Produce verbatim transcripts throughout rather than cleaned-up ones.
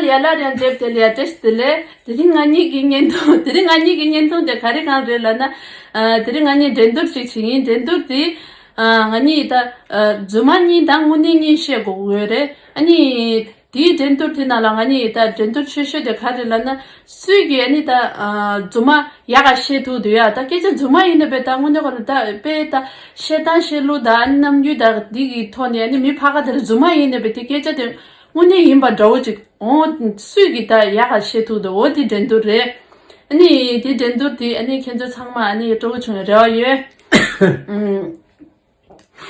ལ་ཡ་སླར་ཡང་མཇལ་བ་དེ་ལ་ཡ་བཀྲ་ཤིས་བདེ་ལེགས། དེ་རིང་ང་གཉིས་ཀྱི་བརྙན་ཐུང་། དེ་རིང་ང་གཉིས་ཀྱི་བརྙན་ཐུང་དེ་ག་རེ་གང་རེད་ལབ་ན། ཨ། དེ་རིང་ང་གཉིས་འགྲན་བསྡུར་ཅིག་བྱེད་ཡིན། འགྲན་བསྡུར་དེ། ཨ། ང་གཉིས་ད། ཨ། རྫུན་མ་གཉིས་དང་དངོས་གནས་གཉིས་བཤད་དགོས་ཀྱི་ཡོད་རེད། ཨ་ནི། དེའི་འགྲན་བསྡུར་དེ་ནང་ལ་ང་གཉིས་ད་འགྲན་བསྡུར་ཆེ་ཤོས་དེ་ག་རེ་ལབ་ན། སུས་ཀྱིས་ཨ་ནི་ད། ཨ། རྫུན་མ་ཡག་ག་བཤད་ཐུབ་འདུག་ཡ། ད་སྐད་ཆ་རྫུན་མ་ཡིན་ན་བས་ད་དངོས་གནས་ཁོ་ལ་ད་དཔེ་ད་བཤད་སྟངས་བཤད་ལུགས་ད་ཨ་ནི་རྣམ་འགྱུར་ད་འདི་གི་ཐོག་ནས་ཨ་ནི་མི་ཕ་ག་དེར་རྫུན་མ་ཡིན་ན་བས་དེ་སྐད་ཆ་དེ་དངོས་གནས་ཡིན་པ་འདྲ་བོ་ཅིག་འོ། སུས་ཀྱིས་ད་ཡག་ག་བཤད་ཐུབ་འདུག་འོ་དེ་འགྲན་བསྡུར་རེད། ཨ་ནི་དེ་འགྲན་བསྡུར་དེ་ཨ་ནི་ཁྱེད་ཚོ་ཚང་མ་ཨ་ནི་སྤྲོ་བོ་བྱུང་བའི་རེ་བ་ཡོད། ཨུམ།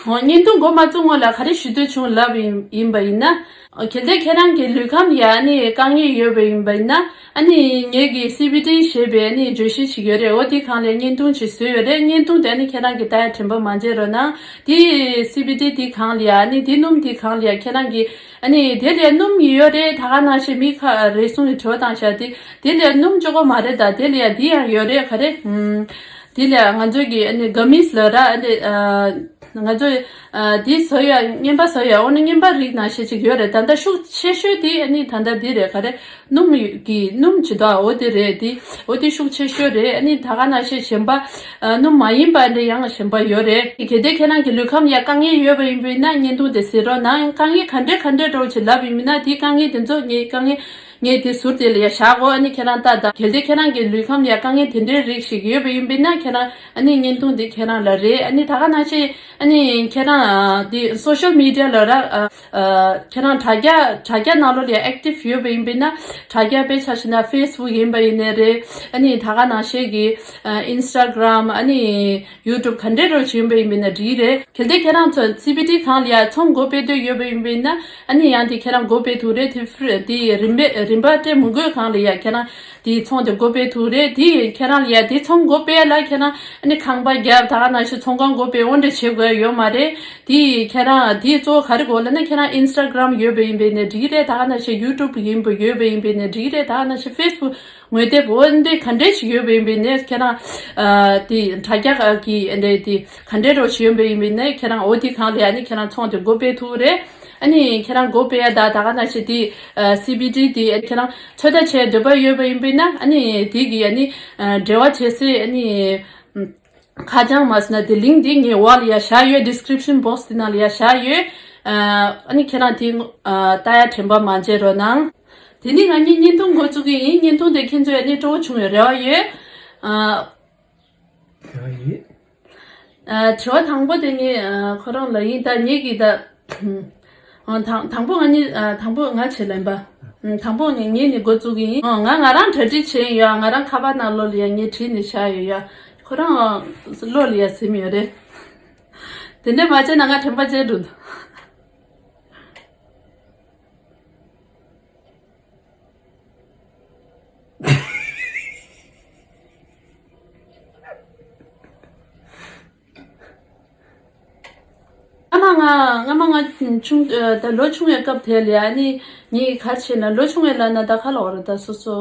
འོ། བརྙན་ཐུང་འགོ་མ་བཙུགས་སྔོན་ལ་ག་རེ་ཞུ་འདོད་བྱུང་ལབ་ཡིན་ཡིན་པ་ཡིན་ན། གལ་ཏེ་ཁྱེད་རང་གི་ལུས་ཁམས་ལ་ཡ་ཨ་ནི་དཀའ་ངལ་ཡོད་པ་ཡིན་པ་ཡིན་ན། ཨ་ནི་ངེད་ཀྱི་སི་བི་ཏི་ཞེས་པའི་ཨ་ནི་བརྗོད་གཞི་ཞིག་ཡོད་རེད། འོ་དེ་སྒང་ལ་བརྙན་ཐུང་ཞིག་བཟོས་ཡོད་རེད། བརྙན་ཐུང་དེ་ཨ་ནི་ཁྱེད་རང་གིས་ལྟ་ཡ་དྲན་པ་མ་བརྗེད་རོགས་གནང་། དེ་སི་བི་ཏི་དེ་སྒང་ལ་ཡ་ཨ་ནི་དེ་སྣུམ་དེ་སྒང་ལ་ཡ་ཁྱེད་རང་གིས་ཨ་ནི་དེ་ལ་ཡ་སྣུམ་ཡོད་རེད། ད་ག་ནང་བཞིན་མི་ཁ་རེ་ཟུང་གིས་དྲི་བ་བཏང་བཞག་དེ། དེ་ལ་ཡ་སྣུམ་གཅིག་པོ་མ་རེད། ད་དེ་ལ་ཡ་དེ་ཡང་ཡོད་རེད། ག་རེ། ཨུམ། དེ་ལ་ཡ་ང་ཚོ་གི་ཨ་ནི་ག་མིས་ལབ་ར། ཨ་ནི། ཨ། ང་ཚོ། ཨ། དེ་ཟ་ཡ་རྔན་པ་ཟ་ཡ། འོ་ན་རྔན་པ་རིགས་ནང་བཞིན་ཅིག་ཡོད་རེད། ད་ལྟ་ཤུགས་ཆེ་ཤོས་དེ་ཨ་ནི་ད་ལྟ་འདི་རེད། ག་རེ། སྣུམ་གྱི་སྣུམ་བྱེད་དོ། འོ་དེ་རེད། དེ་འོ་དེ་ཤུགས་ཆེ་ཤོས་རེད། ཨ་ནི་ད་ག་ནང་བཞིན་གཞན་པ། ཨ། སྣུམ་མ་ཡིན་པ་འདྲ་ཡང་གཞན་པ་ཡོད་རེད། གལ་ཏེ་ཁྱེད་རང་གི་ལུས་ཁམས་ལ་ཡ་དཀའ་ངལ་ཡོད་པ་ཡིན་པ་ཡིན་ན་བརྙན་ཐུང་དེ་གཟིགས་རོགས་གནང་། དཀའ་ངལ་ག་འདྲ་ག་འདྲ་འདྲ་བོ་ཅིག་ལབ་ཡིན་མིན་ན་དེ་དཀའ་ངལ་དེ་ཚོ་ངས་དཀའ་ངལ། ངས་དེ་ཟུར་དེ་ལ་ཡ་བཞག་གོ། ཨ་ནི་ཁྱེད་རང་ལྟ་དང་། གལ་ཏེ་ཁྱེད་རང་གི་ལུས་ཁམས་ལ་ཡ་དཀའ་ངལ་དེ་འདྲའི་རིགས་ཤིག་ཡོད་པ་ཡིན་པས་ན་ཁྱེད་རང་ཨ་ནི་བརྙན་ཐུང་འདི་ཁྱེད་རང་ལ་རེད། ཨ་ནི་ད་ག་ནང་བཞིན་ཨ་ནི་ཁྱེད་རང་ཨ་འདི་སོ་ཤལ་མི་ཌི་ཡ་ལ་ར། ཨ། ཨ། ཁྱེད་རང་དྲ་རྒྱ་དྲ་རྒྱ་ནང་ལོགས་ལ་ཡ་ཨེག་ཊིབ་ཡོད་པ་ཡིན་པས་ན། དྲ་རྒྱ་དཔེ་ཆ་བཞག་ན་ཕེ་སི་བུག་ཡིན་པ་ཡིན་ནའི་རེད། ཨ་ནི་ད་ག་ནང་བཞིན་གྱི་ཨ་ཨིན་སི་ཊ་གྷི་རམ། ཨ་ནི། ཡུ་ཊུབ་ག་འདྲའི་རོགས་བྱེད་པ་ཡིན་པས་ན་འགྲིག་རེད། གལ་ཏེ་ཁྱེད་རང་ཚོ་སི་བི་ཏི་སྒང་ལ་ཡ་ཚོང་སྒོ་སྤེལ་འདོད་ཡོད་པ་ཡིན་པས་ན་ཨ་ནི་ཡང་དེ་ཁྱེད་རང་སྒོ་སྤེལ་ཐུབ་རེད། དེ་ཕི་རི། དེ་རིན་པ་རིན་པ་སྤྲད་མི་དགོས་སྒང་ལ་ཡ་ཁྱེད་རང་དེ་ཚོང་དེ་སྒོ་སྤེལ་ཐུབ་རེད། དེ་ཁྱེད་རང་ལ་ཡ་དེ་ཚོང་སྒོ་སྤེལ་ལ་ཁྱེད་རང་ཨ་ནི་ཁང་པ་རྒྱབ། ད་ག་ནང་བཞིན་ཚོང་ཁང་སྒོ་སྤེལ་འོ་འདྲ་བྱེད་དགོས་ཡ་ཡོད་མ་རེད། དེ་ཁྱེད་རང་དེ་གཙོ་བོ་ག་རེ་དགོས་ལབ་ན་ཁྱེད་རང་ཨིན་སི་ཊ་གྷི་རམ་ཡོད་པ་ཡིན་པས་ན་འགྲིག་རེད། ད་ག་ནང་བཞིན་ཡུ་ཊུབ་ཡིན་པ་ཡོད་པ་ཡིན་པས་ན་འགྲིག་རེད། ད་ག་ནང་བཞིན་ཕེ་སི་བུག་ངོས་དེབ་འོ་འདི་ག་འདྲས་ཞིག་ཡོད་པ་ཡིན་པས་ནས་ཁྱེད་རང་ཨ་དེ་དྲ་རྒྱ་གི་འདི་དེ་ག་འདྲས་རོགས་ཞིག་ཡོད་པ་ཡིན་པས་ནས་ཁྱེད་རང་འོ་དེ་སྒང་ལ་ཡ་ནི་ཁྱེད་རང་ཚོང་དེ་སྒོ་སྤེལ་ཐུབ་རེད། ཨ་ནི་ཁྱེད་རང་སྒོ་སྤེལ་ཡ་ད་ད་ག་ནང་བཞིན་དེ་ཨ་སི་བི་ཏི་དེ་ཁྱེད་རང་ཚོད་ལྟ་བྱེད་འདོད་པ་ཡོད་པ་ཡིན་པས་ན་ཨ་ནི་དེ་གི་ཨ་ནི་ཨ་འབྲེལ་བ་བྱེད་སའི་ཨ་ནི་ཁ་བྱང་མ་ཟེར་ན་དེ་ལིང་ཀི་དེ་ངའི་འོག་ལ་ཡ་བཞག་ཡོད། ཌི་སི་ཀི་རིབ་ཤན་བོག་སི་དེ་ནང་ལ་ཡ་བཞག་ཡོད། ཨ་ནི་ཁྱེད་རང་དེ་ཨ་ལྟ་ཡ་དྲན་པ་མ་བརྗེད་རོགས་གནང་། དེ་ནས་ང་གཉིས་བརྙན་ཐུང་འགོ་བཙུགས་ཀྱི་ཡིན། བརྙན་ཐུང་དེ་ཁྱེད་ཚོས་ཨ་ནི་སྤྲོ་བོ་བྱུང་བའི་རེ་བ་ཡོད། ཨ། རེ་བ་ཡོད། ཨ། དྲི་བ་དང་པོ་དེ་ངས་ཨ་ཁོ་རང་ལ་ཡིན། ད་ངེད་ཀྱིས་ད། ཨ། དང་དང་པོ་ང་གཉིས། ཨ། དང་པོ་ང་བྱེད་ལན་པ། ཨ། དང་པོ་ངས་ངས་ནི་འགོ་བཙུགས་ཀྱི་ཡིན། ཨ། ང་ང་རང་གྲ་སྒྲིག་བྱས་ཡོད། ང་རང་ཁ་པར་ནང་ལོགས་ལ་ཡ་ངས་བྲིས་ནས་བཞག་ཡོད་ཡ། ཁོ་རང་ལོགས་ལ་ཡ་ཟིན་ཡོད་རེད། དེ་འདྲ་མ་བྱས་ན་ང་དྲན་པ་བརྗེད་འགྲོ་འདུག་སྔ་མ་ང་སྔ་མ་ང་ཆུང་ཨ་ད་ལོ་ཆུང་བའི་སྐབས་དེ་ལ་ཡ་ནི་ངས་ག་རེ་བྱས་ན། ལོ་ཆུང་བའི་ལབ་ན་ད་ག་ལ་བ་རེད། ད་སོ་སོ་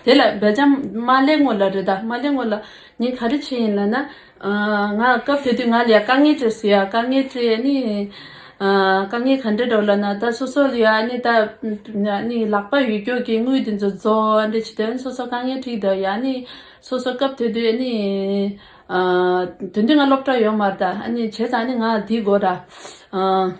དེ་ལ་བེ་ཅམ་མ་སླེབས་སྔོན་ལ་རེད། ད་མ་སླེབས་སྔོན་ལ་ངས་ག་རེ་བྱས་ཡིན་ལབ་ན། ཨ། ང་སྐབས་དེ་དུས་ང་ལ་ཡ་དཀའ་ངལ་འཕྲད་སོང་ཡ། དཀའ་ངལ་འཕྲད་ནི། ཨ། དཀའ་ངལ་ག་འདྲ་འདྲ་བོ་ལབ་ན་ད་སོ་སོ་ལ་ཡ་ནི་ད་ནི་ལག་པ་ཡོད་རྒྱུ་གི་དངུལ་དེ་ཚོ་རྫོགས་འདྲ་བྱེད་དུས་སོ་སོ་དཀའ་ངལ་འཕྲད་དུས་ཡ་ནི་སོ་སོ་སྐབས་དེ་དུས་ནི། ཨ། དེ་དུས་ང་སློབ་གྲྭ་ཡོད་མ་རེད། ད་ཨ་ནི་བྱས་ཙང་ནི་ང་དེ་དགོས་ར། ཨ།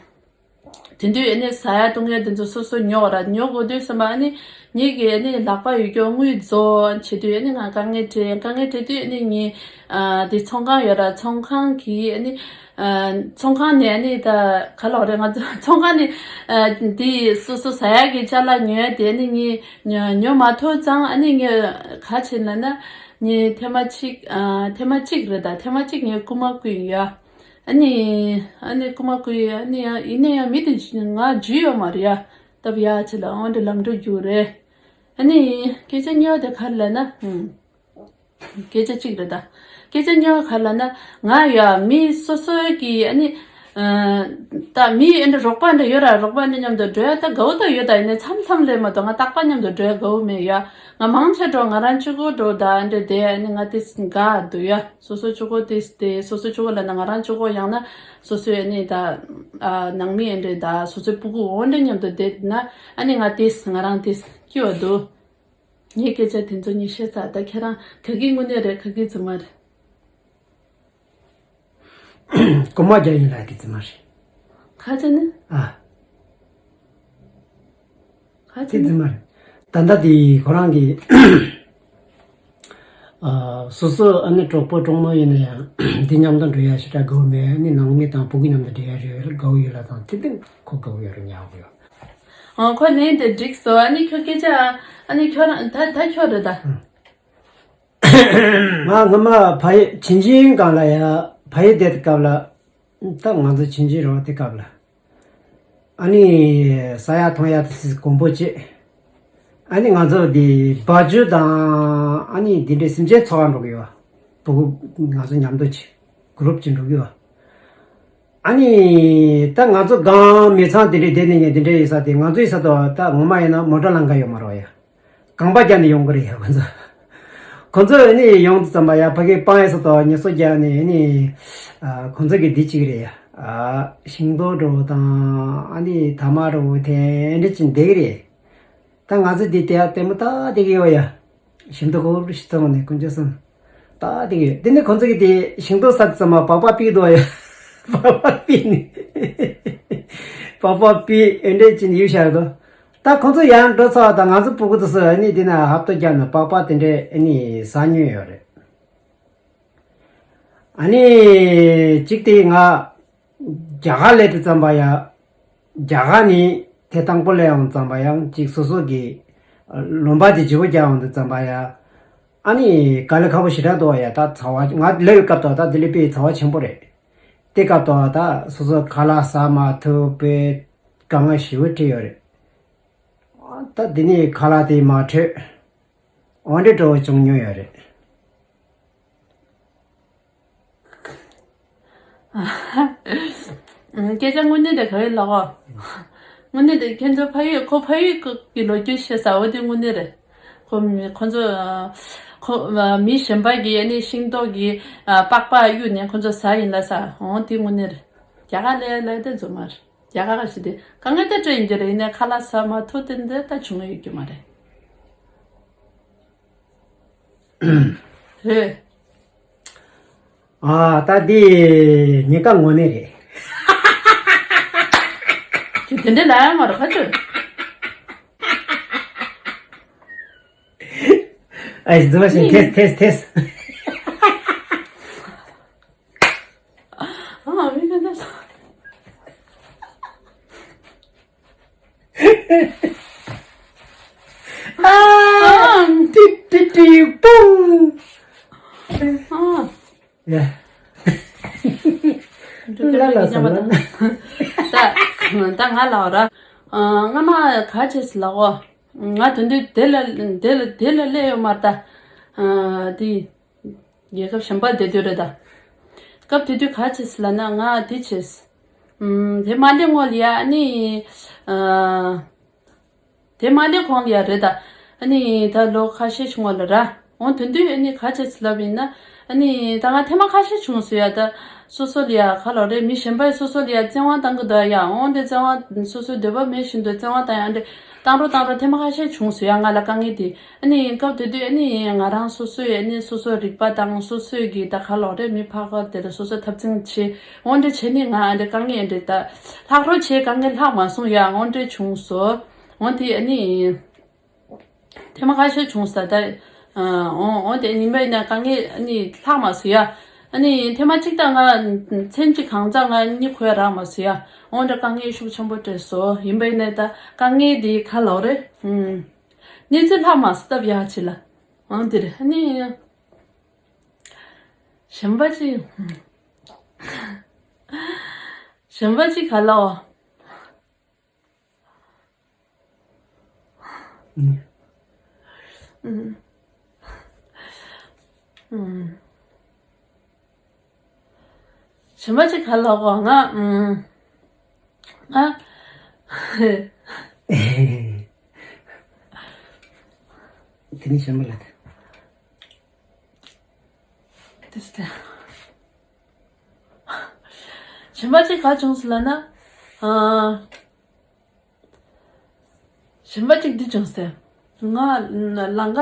དེ་དུས་ཨ་ནི་ཟ་ཡ་བཏུང་ཡ་དེ་ཚོ་སོ་སོ་ཉོ་ར། ཉོ་དགོས་དུས་ཙམ་པ་ཨ་ནི་ངེད་ཀྱི་ཨ་ནི་ལག་པ་ཡོད་རྒྱུ་དངུལ་རྫོགས་བྱེད་དུས་ཨ་ནི་ང་དཀའ་ངལ་འཕྲད། དཀའ་ངལ་འཕྲད་དུས་ཨ་ནི་ངས་ཨ་དེ་ཚོང་ཁང་ཡོད་ར། ཚོང་ཁང་གི་ཨ་ནི་ཨ་ཚོང་ཁང་ནས་ཨ་ནི་ད་ག་ལོག་རེད། ང་ཚོ་ཚོང་ཁང་ནས་ཨ་དེ་སོ་སོ་ཟ་ཡ་གི་ཅ་ལག་ཉོ་ཡ་དེ་ཨ་ནི་ངས་ཉོ་ཉོ་མ་ཐུབ་ཙང་ཨ་ནི་ངས་ག་བྱེད་ལབ་ན་ངས་ཐེངས་མ་གཅིག་ཨ་ཐེངས་མ་གཅིག་རེད། ད་ཐེངས་མ་གཅིག་ངས་རྐུ་མ་རྐུས་ཡིན་ཡ། ཨ་ནི། ཨ་ནི་རྐུ་མ་རྐུ་ཡི། ཨ་ནི་ཡང་ཡིན་ན་ཡང་མི་དེ་ང་འཇུས་ཡོད་མ་རེད་ཡ། སྟབས་ཡག་ཆེ་ལ་འོ་འདྲ་ལམ་འགྲོ་རྒྱུ་རེད། ཨ་ནི། སྐད་ཆ་གཉིས་པ་དེ་ག་རེ་ལབ་ན། ཧུམ། སྐད་ཆ་གཅིག་རེད་ད། སྐད་ཆ་གཉིས་པ་ག་རེ་ལབ་ན། ང་ཡ་མི་སོ་སོའི་གི་ཨ་ནི། ཨ། ད་མི་ཨ་འདྲ་རོགས་པ་འདྲ་ཡོད་ར། རོགས་པ་འདྲ་མཉམ་དུ་འགྲོ་ཡ་ད་དགའ་བོ་ད་ཡོད། ད་ཡིན་ནའི་མཚམས་མཚམས་ལས་མ་གཏོགས་ང་རྟག་པར་མཉམ་དུ་འགྲོ་ཡ་དགའ་བོ་མེད་ཡ། ང་མང་ཆེ་འགྲོ་ང་རང་གཅིག་པོ་འགྲོ་ད་འདྲེ་དེ་ཨ་ནི་ང་དེ་དགའ་འདུག་ཡ། སོ་སོ་གཅིག་པོ་དེ་དེ་སོ་སོ་གཅིག་པོ་ལ་ན་ང་རང་གཅིག་པོ་ཡང་ན་སོ་སོའི་ཨ་ནི་ད་ཨ་ནང་མི་ཨ་འདྲེ་ད་སོ་སོའི་སྤུ་གུ་འོ་འདྲེ་མཉམ་དུ་བསྡད་ན་ཨ་ནི་ང་དེ་ང་རང་དེ་སྐྱིད་པ་འདུག་ངའི་སྐད་ཆ་དེ་ཚོ་གཉིས་བཤད་ཚར། ད་ཁྱེད་རང་ག་གི་དངོས་གནས་རེད་ག་གི་རྫུན་མ་རེད། རྐུན་མ་རྒྱག་ཡིན་ལ་དེ་རྫུན་མ་རེད། ཁ་ཆེ་ནི། ཨ། ཁ་དེ་ཆེ་ནི། རྫུན་མ་རེད། ད་ལྟ་དེ་ཁོ་རང་གི་ཨ། སོ་སོ་ཨ་ནི་གྲོགས་པོ་གྲོགས་མོ་ཡིན་ན་ཡང་དེ་མཉམ་དུ་འགྲོ་ཡ་ཞེ་དྲག་དགའ་བོ་མེད། ཨ་ནི་ནང་མི་དང་སྤུ་གུ་མཉམ་དུ་འགྲོ་ཡ་རེད་དགའ་བོ་ཡོད་ལ་དང་དེ་དེ་ཁོ་དགའ་བོ་ཡོད་རེད་ཉག་གོ་ཡོད། ཨ་ཁོ་ལན་དེ་འགྲིག་སོང་། ཨ་ནི་ཁྱོད་སྐད་ཆ་ཨ་ནི་ཁྱོད་རང་ད་ད་ཁྱོད་རེད་ད། ང་སྔོན་མ་ཕ་ཡུལ་ཆིན་ཆིན་སྒང་ལ་ཡ་ཕ་ཡུལ་བསྡད་སྐབས་ལ། ད་ང་ཚོ་ཆིན་ཆིན་རེད་བ་དེ་སྐབས་ལ། ཨ་ནི་ཟ་ཡ་འཐུང་ཡ་དེ་གོང་པོ་བྱེད། ཨ་ནི་ང་ཚོ་འདི་སྦ་ཇུ་དང་ཨ་ནི་འདི་འདྲའི་སེམས་ཅན་འཚོ་བ་འགྲོ་གི་ཡོད། སྤུ་གུ་ང་ཚོ་མཉམ་དུ་བྱེད་གུ་རུབ་ཅིག་འགྲོ་གི་ཡོད། ཨ་ནི་ད་ང་ཚོ་སྒང་མི་ཚང་འདི་འདྲའི་བསྡད་ནས་ངས་འདི་འདྲའི་ཡིན་ས་དེ་ང་ཚོ་ཡིན་ས་དོ་ད་ངོ་མ་ཡིན་ན་མོ་ཊ་ལང་ཀ་ཡོད་མ་རེད་ཡ། གངས་པ་རྒྱག་ནས་ཡོང་གི་རེད་ཡ་ཁོ་ཚོ། ཁོ་ཚོ་ཨ་ནི་ཡོང་དུས་ཙམ་པ་ཡ་ཕ་གི་སྤང་ཡ་ས་དོ་ངལ་གསོ་རྒྱག་ནས་ཨ་ནི་ཨ་ཁོ་ཚོ་གི་འདི་གཅིག་རེད་ཡ། ཨ་ཤིང་ཏོག་འགྲོ་དང་ཨ་ནི་ཐ་མག་འགྲོ་དེ་འདྲ་ཅིག་འདེགས་རེད། ད་ང་ཚོ་འདི་དེ་ཡ་ལྟད་མོ་ལྟ་བསྡད་ཀྱི་ཡོད་ཡ། ཞིམ་མདོག་ཁོ་རུ་ཞིག་བཙོང་ནས་དཀོན་མཆོག་གསུམ། ད་དེ་གི་དེ་ནི་ཁོ་ཚོ་གི་དེ་ཤིང་ཏོག་ས་ཙམ་མ་པགས་པ་ཕིག་འདུག་ཡ། པགས་པ་ཕིག་ནི། པགས་པ་ཕིག་ཨེ་འདྲས་ཅིག་ནི་ཡུལ་ཤར་དོ། ད་ཁོ་ཚོ་ཡང་འགྲོ་ཚར་བ་དང་ང་ཚོ་སྤུ་གུ་དུ་སུ་ཨ་ནི་དེ་ན་ཧབ་ཏོ་རྒྱག་ན་པགས་པ་དེ་འདྲས་ཨ་ནི་ཟ་ཉོས་ཡོད་རེད། ཨ་ནི་གཅིག་དེ་ང་རྒྱ་གར་སླེབས་དུས་ཙམ་པ་ཡ། རྒྱ་གར་ནི་དེ་དང་པོ་སླེབས་ཡོང་ཙམ་པ་ཡང་གཅིག་སོ་སོ་གི་ལུང་པ་དེ་བརྗེ་པོ་རྒྱག་ཡོང་དུས་ཙམ་པ་ཡ། ཨ་ནི་དཀའ་ལས་ཁག་པོ་ཞེ་དྲག་འདུག་ཡ། ད་ཚ་བ་ང་སླེབས་པའི་སྐབས་དུ་ད་དེ་ལས་པའི་ཚ་བ་ཆེན་པོ་རེད། དེ་སྐབས་དུ་ད་སོ་སོ་ཁ་ལག་ཟ་མ་ཐུབ་པའི་དཀའ་ངལ་ཞེ་པོ་འཕྲད་ཡོད་རེད། ད་དེ་ནས་ཁ་ལག་དེ་མ་འཕྲོད། འོ་འདྲའི་སྤྲོ་བོ་བྱུང་མྱོང་ཡོད་རེད། སྐད་ཆ་དངོས་གནས་དེ་ག་རེ་ལབ་གོ། དངོས་གནས་དེ་ཁྱེད་ཚོ་ཕ་ཡུལ་ཁོ་ཕ་ཡུལ་གི་ལོ་རྒྱུས་བཤད་ས་འོ་དེ་དངོས་གནས་རེད། ཁོ་མི་ཁོ་ཚོ་ཁོ་མི་གཞན་པ་གིས་ཨ་ནི་ཤིང་ཏོག་གི་པགས་པ་གཡུགས་ནས་ཁོ་ཚོ་ཟ་ཡིན་ལབ་ས་འོ་དེ་དངོས་གནས་རེད། རྒྱ་གར་ལ་ལབ་དེ་རྫུན་མ་རེད། རྒྱ་གར་ཞིག་དེ་དཀའ་ངལ་ད་སྤྲད་ཡིན་རྒྱུ་རེད། ཡིན་ནའི་ཁ་ལག་ཟ་མ་ཐུབ་དེ་འདི་ད་བྱུང་ཡོད་རྒྱུ་མ་རེད། རེད། ཨ་ད་འདི་ཉེན་ཁ་དངོས་གནས་རེད། ཁྱོད་དེ་འདྲ་ལབ་ཡ་མ་རེད་ཁ་ཆོད། ཨ་རྫུན་མ་བྱེད་ཐེས་ཐེས་ཐེས། ཨ་མི་ག་འདྲ་སོང་། ཨ། ཏི་ཏི་ཏི་པུང་། ཨ། ཡ། ལ་ལ་ས་ལ་ལ། ད་ད་ང་ལ་ར། ཨ་སྔ་མ་ག་ཅེས་ལ་འོ། ང་དོན་དུ་དེ་ལ་དེ་ལ་དེ་ལ་སླེབས་ཡོད་མ་རེད་ད། ཨ་དེ། རྒྱལ་ཁབ་གཞན་པ་བསྡད་དུས་རེད་ད། སྐབས་དེ་དུས་ག་ཅེས་ལབ་ན་ང་དེ་ཅེས། ཨམ་དེ་མ་སླེབས་སྔོན་ལ་ཡ་ཨ་ནི། ཨ། དེ་མ་སླེབས་གོང་ལ་ཡ་རེད་ད། ཨ་ནི་ད་ལོ་ཁ་ཤས་ཤིག་སྔོན་ལ་ར། འོང་དེ་དུས་ཨ་ནི་ག་ཅེས་ལབ་ཡིན་ན། ཨ་ནི་ད་ང་ཐེངས་མ་ཁ་ཤས་བྱུང་སོང་ཡ་ད། སོ་སོ་ལ་ཡ་ག་ལབ་རེད། མི་གཞན་པས་སོ་སོ་ལ་ཡ་བཙན་དབང་བཏང་གི་འདུག་ཡ། འོང་དེ་བཙན་དབང་སོ་སོའི་འདོད་པ་མེད་བཞིན་དུ་བཙན་དབང་བཏང་ཡ་འདྲ། བཏང་རོགས་བཏང་རོགས་ཐེངས་མ་ཁ་ཤས་བྱུང་སོང་ཡ་ང་ལ་དཀའ་ངལ་དེ། ཨ་ནི་སྐབས་དེ་དུས་ཨ་ནི་ང་རང་སོ་སོའི་ཨ་ནི་སོ་སོའི་རིག་པ་དང་སོ་སོའི་གི་ད་ག་ལབ་རེད། མི་ཕར་ཁ་དེ་ལ་སོ་སོ་འཐབ་འཛིང་བྱེད་འོ་འདྲ་བྱས་ནས་ང་ཨ་འདྲ་དཀའ་ངལ་འདྲ་ད་ལྷག་རོགས་བྱེད། དཀའ་ངལ་ལྷག་མ་སོང་ཡ། འོ་འདྲ་བྱུང་སོང་། འོ་དེ་ཨ་ནི་ཐེངས་མ་ཁ་ཤས་བྱུང་ས་ད། འོ་འོ་དེ་ཡིན་པ་ཡིན་ན་དཀའ་ངལ་ཨ་ནི་ལྷག་མ་སོང་ཡ། ཨ་ནི་ཐེངས་མ་གཅིག་ད་ང་མཚན་གཅིག་གང་ཙམ་ང་གཉིད་ཁུག་ཡ་རག་མ་སོང་ཡ། འོ་འདྲ་དཀའ་ངལ་ཤུགས་ཆེན་པོ་འཕྲད་སོང་། ཡིན་པ་ཡིན་ན་ད་དཀའ་ངལ་དེ་ག་ལབ་རེད། གནས་ཚུལ་ལྷག་མ་སྟབས་ཡག་ཅིག་ལ། འོང་དེ་རེད། ཨ་ནི། གཞན་པ་ཅིག་གཞན་པ་ཅིག་ག་ལབ། ཨུམ། ཨུམ། གཞན་པ་ཅིག་ག་ལབ་གོ་ང་། ཨུམ། ང་། དེ་ནི་གཞན་པ་ལ་དེ། དེ་སྟེ། གཞན་པ་ཅིག་ག་བྱུང་སི་ལ་ན། ཨ། གཞན་པ་ཅིག་འདི་བྱུང་སྟེ། ང་ལང་ཀ་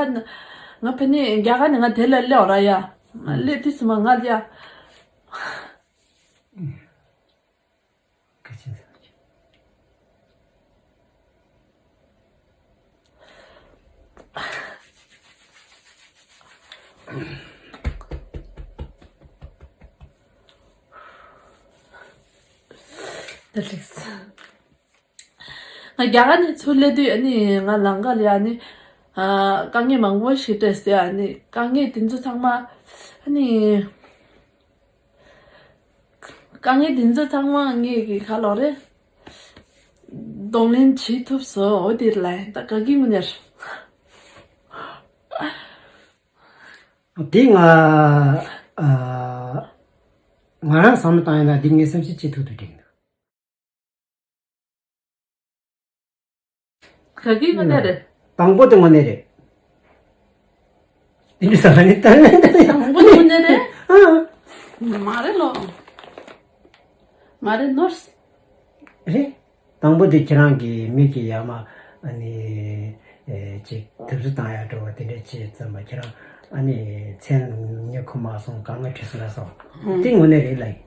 ང་ཕ་ནི་རྒྱ་གར་ནས་ང་དེ་ལ་སླེབས་ར་ཡ། སླེབས་དུས་སུ་མ་ང་ལ་ཡ། ཁ་ཆེ་ཟེར། ད་ལིགས། ང་རྒྱ་གར་ནས་ཚུར་སླེབས་དུས་ཨ་ནི་ང་ལང་ཀ་ལ་ཡ་ཨ་ནི། ཨ། དཀའ་ངལ་མང་པོ་ཞིག་འཕྲད་སོང་ཨ་ནི་དཀའ་ངལ་དེ་ཚོ་ཚང་མ་ཨ་ནི། དཀའ་ངལ་དེ་ཚོ་ཚང་མ་ངས་ཀྱི་ཁ་ལོ་རེད། གདོང་ལེན་བྱེད་ཐུབ་སོང་། འོ་དེ་ལ་ད་ག་གི་མི་ཉར། དེ་ང་ཨ། ང་རང་བསམ་བློ་བཏང་ཡིན་ན་འདི་ངས་སེམས་ཤུགས་ཅི་ཐུབ་ཐུབ་དྲན་འདུག་ག་གི་དངོས་གནས་རེད། དང་པོ་དེ་དངོས་གནས་རེད། དེ་འདྲ་ཟ་ནི་ད་ནི་ད་ནི། དང་པོ་དེ་དངོས་གནས་རེད། ཨ། མ་རེད་ལོ། མ་རེད་ནོར། རེད། དང་པོ་དེ་ཁྱེད་རང་གི་མིག་གི་ཡ་མ་ཨ་ནི་ཨེ་ཅིག་དུབ་སུ་བཏང་ཡ་འགྲོ་བ་དེ་འདྲ་བྱས་ཙམ་པ་ཁྱེད་རང་ཨ་ནི་མཚན་ཉེ་ཁུ་མ་སོང་གང་ང་བྲིས་སུ་ར་སོང་། དེ་དངོས་གནས་རེད་ལ་ཡིན།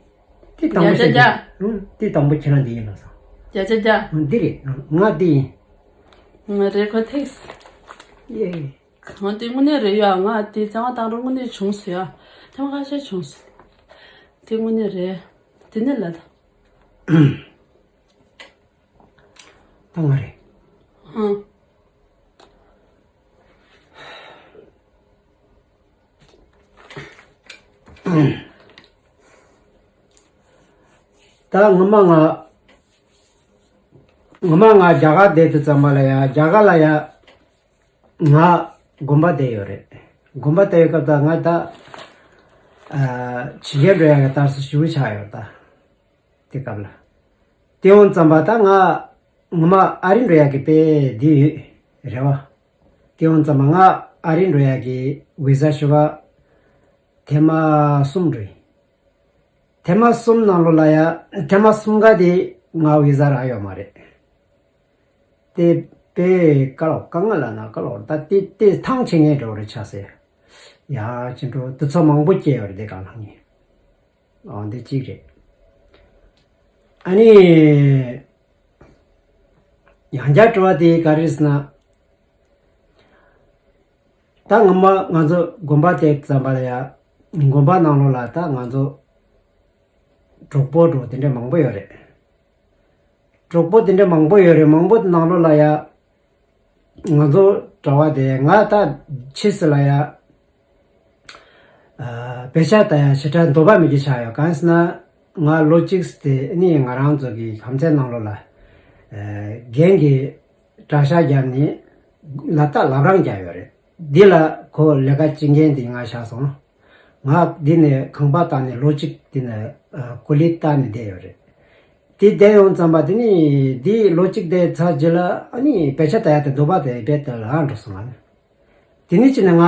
དེ་དང་པོ་བྱས་ཏེ། ཨུ། དེ་དང་པོ་ཁྱེད་རང་འདི་ཡིན་ལ་སོང་། བརྒྱ་ཆ་བརྒྱ། ཨུ། འདི་རེད། ང་འདི་ཡིན། ང་རེད་ཁོ་ཐེགས། ཡེ། ང་དེ་དངོས་གནས་རེད་ཡ། ང་དེ་བཙན་བ་བཏང་རོགས་དངོས་གནས་བྱུང་སོང་ཡ། ཐེངས་ཁ་ཤས་བྱུང་སོང་། དེ་དངོས་གནས་རེད། དེ་ནས་ལ་ད། ད་ང་རེད། ཨང་། ད་ངོ་མ་ང་ངོ་མ་ང་རྒྱ་གར་བསྡད་དུས་ཙམ་པ་ལ་ཡ་རྒྱ་གར་ལ་ཡ་ང་དགོན་པ་བསྡད་ཡོད་རེད། དགོན་པ་བསྡད་ཡོད་སྐབས་ད་ང་ད་ཨ་ཕྱི་རྒྱལ་འགྲོ་ཡ་གི་དར་སྲོལ་ཞེ་པོ་ཆགས་ཡོད་ད། དེ་སྐབས་ལ། དེ་ཡོང་ཙམ་པ་ད་ང་ངོ་མ་ཨ་རི་འགྲོ་ཡག་གི་དཔེ་འདི་ཡོད་རེད་བ། དེ་ཡོང་ཙམ་པ་ང་ཨ་རི་འགྲོ་ཡག་གི་ཝི་ས་ཞུ་བ་ཐེངས་མ་གསུམ་འགྲོ་ཡིན། ཐེངས་མ་གསུམ་ནང་ལོགས་ལ་ཡ་ཐེངས་མ་གསུམ་ག་དེ་ང་ཝི་ས་རག་ཡོད་མ་རེད། དེ་དཔེ་དཀའ་ལོག་དཀའ་ངལ་ལ་ན་དཀའ་ལོག་ད་དེ་དེ་ཐང་ཆད་ངེས་འགྲོ་རེད་ཆགས་སེ། ཡ་ཅི་འགྲོ་དུས་ཚོད་མང་པོ་སྐྱེལ་ཡོད་རེད་དེ་གང་ལྷང་ངེས། ཨོ་འདི་གཅིག་རེད། ཨ་ནི། ཡང་བསྐྱར་དྲི་བ་དེ་ག་རེ་རེད་ཟེར་ན། ད་ངོ་མ་ང་ཚོ་དགོན་པ་དེ་ཙམ་པ་ལ་ཡ། དགོན་པ་ནང་ལོགས་ལ་ད་ང་ཚོ་གྲོགས་པོ་འགྲོ་དེ་འདྲ་མང་པོ་ཡོད་རེད། གྲོགས་པོ་དེ་འདྲ་མང་པོ་ཡོད་རེད། མང་པོ་ནང་ལོགས་ལ་ཡ། ང་ཚོ་གྲྭ་བ་དེ་ང་ད་ཕྱིས་སུ་ལ་ཡ། ཨ། དཔེ་ཆ་ལྟ་ཡ་ཞེ་དྲག་འདོད་པ་མེད་ཀྱི་ཆགས་ཡོད། གང་ཟེར་ན་ང་ལོ་གཅིག་དེ་ནི་ང་རང་ཚོ་གི་ཁམས་ཚན་ནང་ལོགས་ལ་ཨ། རྒན་གྱི་གྲྭ་ཤག་བརྒྱབ་ནས་ལ་ད་ལབ་རང་རྒྱག་ཡོད་རེད། འདི་ལ་ཁོ་ལས་ཀ་བྱེད་མཁན་དེ་ང་ཆགས་སོང་། ང་འདི་ནས་ཁང་པ་བཏང་ནས་ལོ་གཅིག་འདི་ནས་ཨ། ཀོ་ལི་བཏང་ནས་བསྡད་ཡོད་རེད། དེ་བསྡད་ཡོང་ཙམ་པ་དེ་ནི་འདི་ལོ་གཅིག་བསྡད་ཚར་རྗེས་ལ་ཨ་ནི་དཔེ་ཆ་ལྟ་ཡ་དེ་འདོད་པ་དེ་རྦད་དེ་ལངས་འགྲོ་སོང་ང་། དེ་ནི་ཅི་ནས་ང་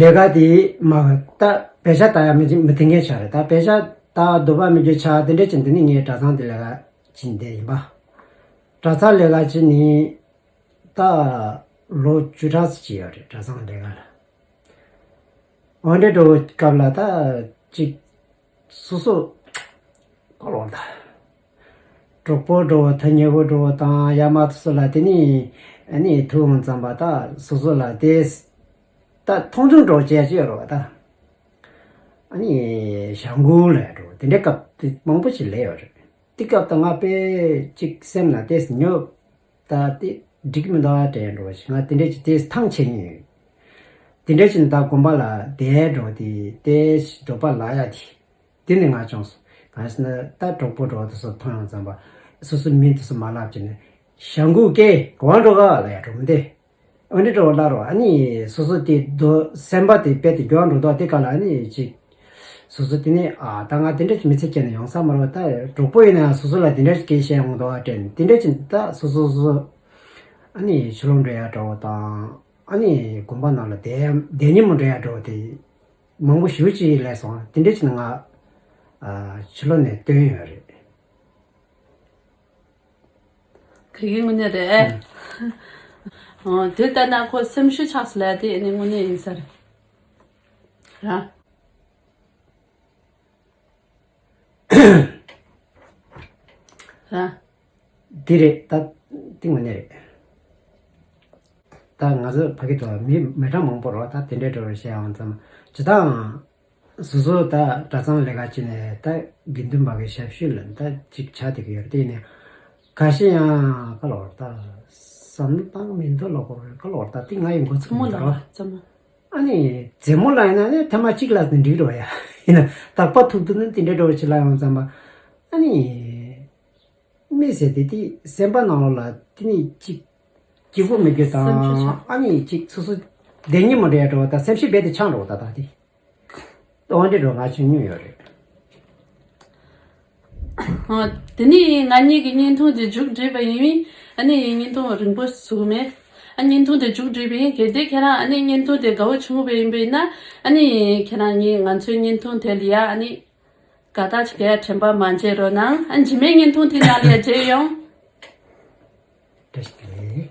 ལས་ཀ་དེ་མ་ད་དཔེ་ཆ་ལྟ་ཡ་མི་མི་དེ་འགན་ཆགས་རེད། ད་དཔེ་ཆ་ལྟ་འདོད་པ་མི་རྒྱུ་ཆགས་དེ་འདྲ་ཅི་འདི་ནི་ངའི་གྲྭ་ཚང་དེ་ལས་ཀ་ཅི་འདི་ཡིན་པ། གྲྭ་ཚང་ལས་ཀ་ཅི་ནི་ད་ལོ་བཅུ་ཕྲག་ཙམ་ཅི་ཡོད་རེད་གྲྭ་ཚང་ལས་ཀ་ལ། འོ་འདྲ་འགྲོ་སྐབས་ལ་ད་ཅིག་སོ་སོ་ཀོ་ལོང་ད། གྲོགས་པོ་འགྲོ་བ་ཐ་སྙད་པོ་འགྲོ་བ་དང་ཡ་མ་སོ་ལ་དེ་ནི་ཨ་ནི་ཐུག་འོང་ཙམ་པ་ད་སོ་སོ་ལ་དེ་ད་མཐོང་ཆུང་འགྲོ་བྱས་ཅི་ཡོད་རོགས་ད། ཨ་ནི་ཞང་གུ་ལ་འགྲོ་དེ་འདྲའི་སྐབས་དེ་མང་པོ་ཞིག་ལས་ཡོད་རེད། དེ་སྐབས་ད་ང་དཔེ་ཅིག་སེམས་ལ་དེ་ཉོབ། ད་དེ་འགྲིག་མི་འདུག་ཨ་དྲན་འགྲོ་བ་ཞིག་ང་དེ་འདྲས་ཀྱི་དེ་ཐང་ཆད་ཉེན་ཡོད། དེ་འདྲས་ཀྱི་ད་དགོན་པ་ལ་དེ་འགྲོ་དེ་དེ་འདོད་པ་ལ་ཡ་དེ་དེ་ནི་ང་བྱུང་སོང་། གང་ཟེར་ན་ད་གྲོགས་པོ་འགྲོ་དེ་ཚོ་མཐོང་ཡོང་ཙམ་པ་སོ་སོ་མིང་དེ་ཚོ་མ་ལབ་ཀྱི་ནས་ཞང་གུ་སྐད་གོ་བ་འགྲོ་ག་ལ་ཡ་འགྲོ་མི་འདེ། འོ་འདྲས་འགྲོ་ལ་རོ་ཨ་ནི་སོ་སོ་དེ་རྡོ་སེམས་པ་དེ་དཔེ་དེ་མགྱོགས་འགྲོ་དོ་དེ་ག་ལ་ཨ་ནི་ཅིག་སོ་སོ་དེ་ནས་ཨ་ད་ང་དེ་འདྲ་ཅིག་མི་ཚེ་སྐྱེལ་ནས་ཡོང་ས་མ་རེད་པ། ད་གྲོགས་པོ་ཡིན་ན་ཡང་སོ་སོ་ལ་དེ་འདྲ་ཅིག་སྐད་བཤད་ཡོང་འདུག་ཨ་དྲན་དེ་འདྲ་ཅིག་ད་སོ་སོ་སོ་ཨ་ནི་ཕྱི་ལོགས་འགྲོ་ཡ་འདྲ་བོ་དང་ ཨ་ནི་དགོན་པ་ནང་ལ་བསྡད་བསྡད་ཉིན་མོ་འགྲོ་ཡ་འགྲོ་དེ་མང་པོ་ཞེ་པོ་ཅིག་སླེབས་སོང་། དེ་འདྲ་བྱས་ན་ང་ཨ་ཕྱི་ལོགས་ནས་བཏོན་ཡོད་རེད། ཁ་གི་དངོས་གནས་རེད། ཨོ་དེ་ལྟ་ན་ཁོ་སེམས་ཤུགས་ཆགས་སོང་ལབ་དེ་ཨ་ནི་དངོས་གནས་ཡིན་ས་རེད། ར། ར། འདི་རེད་ད། འདི་དངོས་གནས་རེད། ད་ང་ཚོ་ཕ་གི་དུ་མི་མི་གྲངས་མང་པོ་རོ་ད་དེ་འདྲའི་འགྲོ་བར་བཤད་ཡང་ཙམ་ཇི་ལྟའང་སོ་སོ་ད་གྲྭ་ཚང་ལས་ཀ་བྱས་ནས་ད་དགེ་འདུན་པ་གི་ཞབས་ཞུ་ལ་ད་ཅིག་ཆ་དེ་གི་ཡོད་རེད། དེ་ཡིན་ནས་ག་ཤེད་ཡང་ག་ལོར་ད་བསམ་བློ་བཏང་མི་འདུག་ལོ་གོ་ག་ལོར་ད་དེ་ང་ཡི་འགོ་ཚུགས་མི་འདུག་རོ། ཨ་ནི་རྩེད་མོ་ལ་ཡིན་ན་ནི་ཐེངས་མ་གཅིག་ལ་ནི་འགྲིག་རོ་ཡ། ཡིན་ན་དག་པ་ཐུག་ཐུག་ནི་དེ་འདྲའི་འགྲོ་བ་ཅིག་ལ་ཡང་ཙམ་པ་ཨ་ནི། མི་ཟེར་དེ་དེ་སེམས་པ་ནང་ལ་དེ་ནི་གཅིག་སྐྱིད་པོ་མི་དགོས་དང་། ཨ་ནི་གཅིག་སོ་སོ་བདེ་ཉིན་མོ་འདྲ་འགྲོ་བ་དང་སེམས་ཤེས་རྦད་དེ་ཆགས་འགྲོ་བ་ད་ད་དེ་ཏོ་འདྲ་འགྲོ་ང་ཆུང་ཉུང་ཡོད་རེད། ཨ། དེ་ནི་ང་གཉིས་ཀྱི་བརྙན་ཐུང་དེ་མཇུག་བསྒྲིལ་བ་ཡིན་མིན་ཨ་ནི་བརྙན་ཐུང་རིང་པོ་བཟོ་གི་མེད། ཨ་བརྙན་ཐུང་དེ་མཇུག་བསྒྲིལ་བ་ཡིན། གལ་ཏེ་ཁྱེད་རང་ཨ་ནི་བརྙན་ཐུང་དེ་དགའ་བོ་བྱུང་བ་ཡིན་པ་ཡིན་ན་ཨ་ནི་ཁྱེད་རང་གཉིས་ང་ཚོའི་བརྙན་ཐུང་དེ་ལ་ཡ་ཨ་ནི། དགའ་རྟགས་ཀྱི་དྲན་པ་མ་བརྗེད་རོགས་གནང་། ཨ་འཇིགས་མེད་བརྙན་ཐུང་དེ་ནང་ལ་ཡ་མཇལ་ཡོང་། བཀྲ་ཤིས་བདེ་ལེགས།